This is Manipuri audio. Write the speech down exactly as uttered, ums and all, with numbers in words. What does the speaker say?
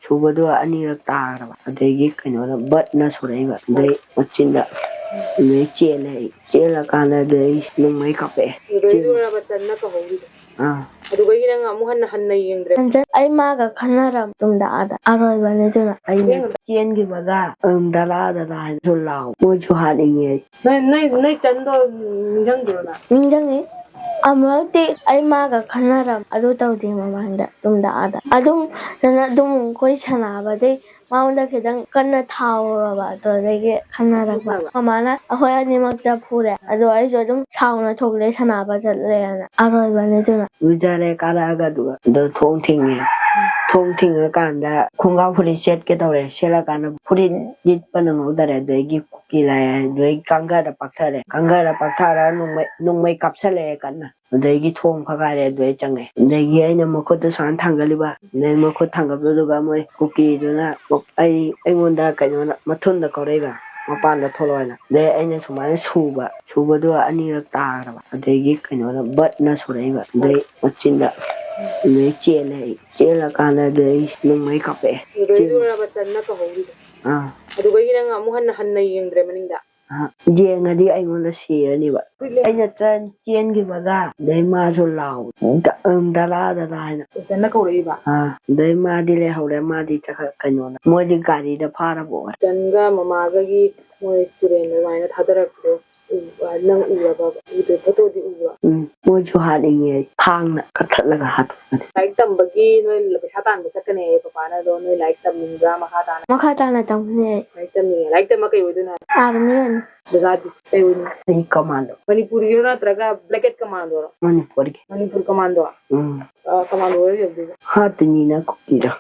ꯁꯨꯕꯗꯣ ꯑꯅꯤꯔꯛ ꯇꯥꯈ꯭ꯔꯕ, ꯑꯗꯒꯤ ꯀꯩꯅꯣꯅ ꯕꯠꯅ ꯁꯨꯔꯛꯏꯕ, ꯑꯗꯩ ꯃꯆꯤꯟꯗ, ꯑꯗꯩ ꯆꯦꯜꯂꯦ ꯑꯩ꯫ ꯆꯦꯜꯂꯀꯥꯟꯗ ꯑꯗꯩ ꯅꯣꯡꯃꯩ ꯀꯥꯞꯄꯛꯑꯦ꯫ ꯂꯣꯏꯗꯣꯔꯕ ꯆꯟꯅ ꯀꯧꯍꯧꯔꯤꯗꯣ꯫ ꯑꯥ꯫ ꯑꯗꯨꯗꯒꯤ ꯅꯪ ꯑꯃꯨꯛ ꯍꯟꯅ, ꯍꯟꯅ ꯌꯦꯡꯗ꯭ꯔꯦ? ꯍꯟꯖꯟ-, ꯑꯩ ꯃꯥꯒ ꯈꯟꯅꯔꯝ ꯇꯨꯡꯗ ꯑꯥꯗ ꯑꯔꯣꯏꯕꯅꯤ ꯑꯗꯨꯅ꯫ ꯑꯩꯅ ꯆꯦꯟꯈꯤꯕꯒ, "ꯎꯝ, ꯗꯗꯥ, ꯗꯗꯥ" ꯍꯥꯏꯅꯁꯨ ꯂꯥꯎ꯫ ꯃꯣꯏꯁꯨ ꯍꯥꯠꯅꯤꯡꯉꯦ꯫ ꯅꯣꯏ, ꯅꯣꯏ, ꯅꯣꯏ ꯆꯟꯗꯣ ꯅꯤꯡꯁꯤꯡꯗ꯭ꯔꯣ ꯅꯪ? ꯅꯤꯡꯁꯤꯡꯉꯤ꯫ ꯑꯃꯨꯔꯛꯇꯤ ꯑꯩ ꯃꯥꯒ ꯈꯟꯅꯔꯝ ꯑꯗꯨ ꯇꯧꯗꯦ ꯃꯃꯥꯡꯗ ꯇꯨꯡꯗ ꯑꯥꯗ꯫ ꯑꯗꯨꯝ ꯅꯪ ꯑꯗꯨꯝ ꯑꯩꯈꯣꯏ ꯁꯥꯟꯅꯕꯗꯩ ꯃꯉꯣꯟꯗ ꯈꯤꯇꯪ ꯀꯟꯅ ꯊꯥꯎꯔꯕ, ꯑꯗꯨꯗꯒꯤ ꯈꯟꯅꯔꯛꯄ꯫ ꯐꯨꯈ꯭ꯔꯕ? ꯃꯃꯥꯅ ꯑꯩꯈꯣꯏ ꯑꯅꯤꯃꯛꯇ ꯐꯨꯔꯦ, ꯑꯗꯣ ꯑꯩꯁꯨ ꯑꯗꯨꯝ ꯁꯥꯎꯅ ꯊꯣꯛꯂꯛꯑꯦ, "ꯁꯥꯟꯅꯕ ꯆꯠꯂꯦꯅ"꯫ ꯑꯔꯣꯏꯕꯅꯤ ꯑꯗꯨꯅ꯫ ꯂꯨꯖꯔꯦ ꯀꯥꯔꯛꯑꯒ, ꯑꯗꯨꯒ ꯑꯗꯣ ꯊꯣꯡ ꯊꯤꯡꯉꯦ꯫ ꯊꯣꯡ ꯊꯤꯡꯉꯀꯥꯟꯗ ꯈꯣꯡꯒ꯭ꯔꯥꯎ ꯐꯨꯔꯤꯠ ꯁꯦꯠꯀꯦ ꯇꯧꯔꯦ, ꯁꯦꯠꯂꯀꯥꯟꯗ ꯐꯨꯔꯤꯠ ꯂꯤꯠꯄ ꯅꯪꯍꯧꯗꯔꯦ, ꯑꯗꯒꯤ ꯀꯨꯀꯤ ꯂꯥꯛꯑꯦ, ꯑꯗꯩ ꯀꯥꯡꯒꯗ ꯄꯥꯛꯊꯔꯦ, ꯀꯥꯡꯒꯗ ꯄꯥꯛꯊꯔꯒ ꯅꯣꯡꯃꯩ, ꯅꯣꯡꯃꯩ ꯀꯥꯞꯁꯜꯂꯛꯑꯦ ꯀꯟꯅ꯫ ꯑꯗꯒꯤ ꯊꯣꯡ ꯐꯒꯥꯏꯔꯦ, ꯑꯗꯨꯗꯩ ꯆꯪꯉꯦ꯫ ꯑꯗꯒꯤ ꯑꯩꯅ ꯃꯈꯨꯠꯇ ꯁꯨꯃꯥꯏꯅ ꯊꯥꯡꯒꯠꯂꯤꯕ, ꯑꯗꯩ ꯃꯈꯨꯠ ꯊꯥꯡꯒꯠꯄꯗꯨꯒ ꯃꯣꯏ ꯀꯨꯀꯤꯗꯨꯅ ꯑꯩ, ꯑꯩꯉꯣꯟꯗ ꯀꯩꯅꯣꯅ ꯃꯊꯨꯟꯗ ꯀꯧꯔꯛꯏꯕ, "ꯃꯄꯥꯟꯗ ꯊꯣꯛꯂꯛꯑꯣꯅ"꯫ ꯑꯗꯩ ꯑꯩꯅ ꯁꯨꯃꯥꯏꯅ ꯁꯨꯕ, ꯁꯨꯕꯗꯨ ꯑꯅꯤꯔꯛ ꯇꯥꯈ꯭ꯔꯕ꯫ ꯑꯗꯒꯤ ꯀꯩꯅꯣꯅ ꯕꯠꯅ ꯁꯨꯔꯛꯏꯕ, ꯑꯗꯩ ꯃꯆꯤꯟꯗ, ꯑꯗꯩ ꯆꯦꯜꯂꯦ ꯑꯩ꯫ ꯆꯦꯜꯂꯀꯥꯟꯗ ꯑꯗꯩ ꯅꯣꯡꯃꯩ ꯀꯥꯞꯄꯛꯑꯦ꯫ ꯑꯗꯨꯗꯩꯗꯨꯔꯕ ꯆꯟꯅ ꯀꯧꯍꯧꯔꯤꯗꯣ? ꯑꯥ꯫ ꯑꯗꯨꯗꯒꯤ ꯅꯪ ꯑꯃꯨꯛ ꯍꯟꯅ, ꯍꯟꯅ ꯌꯦꯡꯗ꯭ꯔꯦ ꯃꯅꯤꯡꯗ? ꯑ, ꯌꯦꯡꯉꯗꯤ ꯑꯩꯉꯣꯟꯗ ꯁꯤꯔꯅꯤꯕ꯫ ꯑꯩꯅ ꯆꯦꯟ-, ꯆꯦꯟꯈꯤꯕꯒ, ꯑꯗꯩ ꯃꯥꯁꯨ ꯂꯥꯎ, "ꯗ-, ꯎꯝ, ꯗꯗꯥ, ꯗꯗꯥ" ꯍꯥꯏꯅ꯫ ꯆꯟꯅ ꯀꯧꯔꯛꯏꯕ? ꯑ, ꯑꯗꯩ ꯃꯥꯗꯤ ꯂꯩꯍꯧꯔꯦ, ꯃꯥꯗꯤ ꯆꯠꯈ꯭ꯔ-, ꯀꯩꯅꯣꯗ, ꯃꯣꯏꯗꯤ ꯒꯥꯔꯤꯗ ꯐꯥꯔ ꯄꯨꯈ꯭ꯔꯦ꯫ ꯆꯟꯒ ꯃꯃꯥꯒꯒꯤ ꯃꯣꯏ ꯇꯨꯔꯦꯟꯗ ꯑꯗꯨꯃꯥꯏꯅ ꯊꯥꯗꯔꯛꯄꯗꯣ ꯎ-, ꯑ, ꯅꯪ ꯎꯔꯕ? ꯎꯗꯦ, ꯐꯣꯇꯣꯗꯤ ꯎꯕ꯭ꯔꯣ? ꯎꯝ, ꯃꯣꯏꯁꯨ ꯍꯥꯠꯅꯤꯡꯉꯦ, ꯊꯥꯡꯅ ꯀꯛꯊꯠꯂꯒ ꯍꯥꯠꯇꯣꯛꯄꯅꯤ꯫ ꯂꯥꯏꯔꯤꯛ ꯇꯝꯕꯒꯤ ꯅꯣꯏ ꯄꯩꯁꯥ ꯇꯥꯟꯕ ꯆꯠꯀꯅꯤ ꯍꯥꯏꯌꯦ ꯄꯄꯥꯅ, ꯑꯗꯣ ꯅꯣꯏ ꯂꯥꯏꯔꯤꯛ ꯇꯝꯅꯤꯡꯕ꯭ꯔꯥ ꯃꯈꯥ ꯇꯥꯅ? ꯃꯈꯥ ꯇꯥꯅ ꯇꯝꯒꯅꯤ ꯑꯩ꯫ ꯂꯥꯏꯔꯤꯛ ꯇꯝꯅꯤꯡꯉꯦ꯫ ꯂꯥꯏꯔꯤꯛ ꯇꯝꯃ ꯀꯩ ꯑꯣꯏꯗꯣꯏꯅꯣ? ꯑꯥꯔꯃꯤ ꯑꯣꯏꯅꯤ꯫ ꯗꯗꯥꯗꯤ ꯀꯩ ꯑꯣꯏꯅꯤ? ꯑꯩ ꯀꯃꯥꯟꯗꯣ꯫ ꯃꯅꯤꯄꯨꯔꯒꯤꯔꯣ ꯅꯠꯇ꯭ꯔꯒ ꯕ꯭ꯂꯦꯀꯦꯠ ꯀꯃꯥꯟꯗꯣꯔꯣ? ꯃꯅꯤꯄꯨꯔꯒꯤ꯫ ꯃꯅꯤꯄꯨꯔ ꯀꯃꯥꯟꯗꯣ? ꯎꯝ꯫ ꯑ, ꯀꯃꯥꯟꯗꯣ ꯑꯣꯏꯔ ꯌꯧꯗꯣꯏꯕ? ꯍꯥꯠꯇꯣꯏꯅꯤꯅ ꯀꯨꯀꯤꯗꯣ꯫